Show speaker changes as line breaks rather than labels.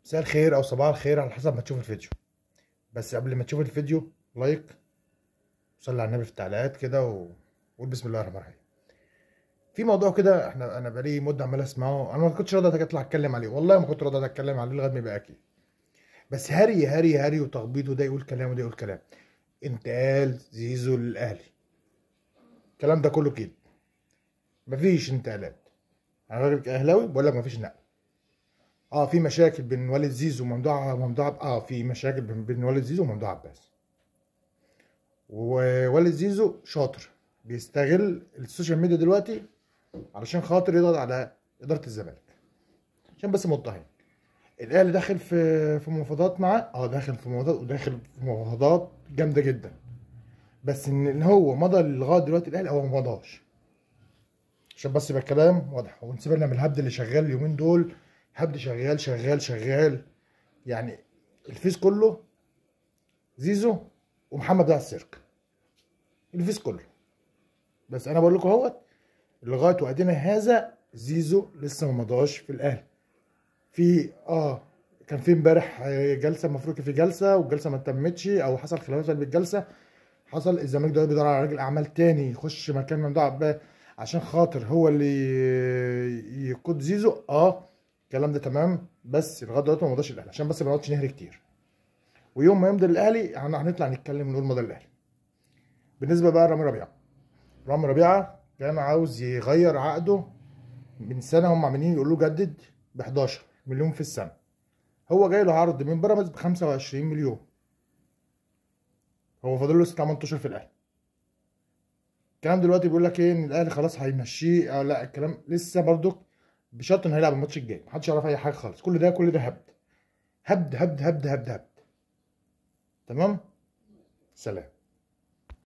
مساء الخير او صباح الخير على حسب ما تشوف الفيديو. بس قبل ما تشوف الفيديو like وصلي على النبي في التعليقات كده وقول بسم الله الرحمن الرحيم. في موضوع كده انا بقالي مده عمال اسمعه، انا ما كنتش راضي اطلع اتكلم عليه، والله ما كنت راضي اتكلم عليه لغاية ما يبقى اكيد. بس هري هري هري وتخبيط، وده يقول كلام وده يقول كلام. انتقال زيزو للاهلي، الكلام ده كله كده، مفيش انتقالات. انا راجل اهلاوي بقول لك مفيش نقل. في مشاكل بين والد زيزو وممدوح، في مشاكل بين والد زيزو وممدوح عباس. ووالد زيزو شاطر، بيستغل ال social media دلوقتي علشان خاطر يضغط على ادارة الزمالك. عشان بس موضحين، الاهلي داخل في مفاوضات معاه، داخل في مفاوضات، وداخل في مفاوضات جامدة جدا. بس ان هو مضى لغاية دلوقتي الاهلي، هو ما مضاش. عشان بس يبقى الكلام واضح، ونسيبنا من الهبد اللي شغال اليومين دول، هبد شغال شغال شغال. يعني الفيس كله زيزو ومحمد بتاع السيرك، الفيس كله. بس انا بقول لكم اهوت لغاية وقتنا هذا زيزو لسه ما مضاش في الاهلي. في كان في امبارح جلسه، المفروض كان في جلسه والجلسه ما تمتش، او حصل خلافات بالجلسه. حصل الزمالك دلوقتي بيدور على راجل اعمال تاني يخش مكان ممدوح عباس عشان خاطر هو اللي يقود زيزو. الكلام ده تمام، بس لغاية دلوقتي ما مضاش الاهلي، عشان بس ما نقعدش نهري كتير. ويوم ما يمضي الاهلي هنطلع نتكلم ونقول مضى الاهلي. بالنسبة بقى لرامي ربيعة، رامي ربيعة كان عاوز يغير عقده من سنة، هم عاملين يقولوا له جدد ب 11 مليون في السنة. هو جاي له عرض من بيراميدز ب 25 مليون، هو فاضل له 18 في الاهلي. الكلام دلوقتي بيقول لك ايه، ان الاهلي خلاص هيمشيه او لا. الكلام لسه برضك بشرط انه هيلعب الماتش الجاي، محدش يعرف اي حاجة خالص. كل ده كل ده هبد هبد هبد هبد هبد هبد. تمام، سلام.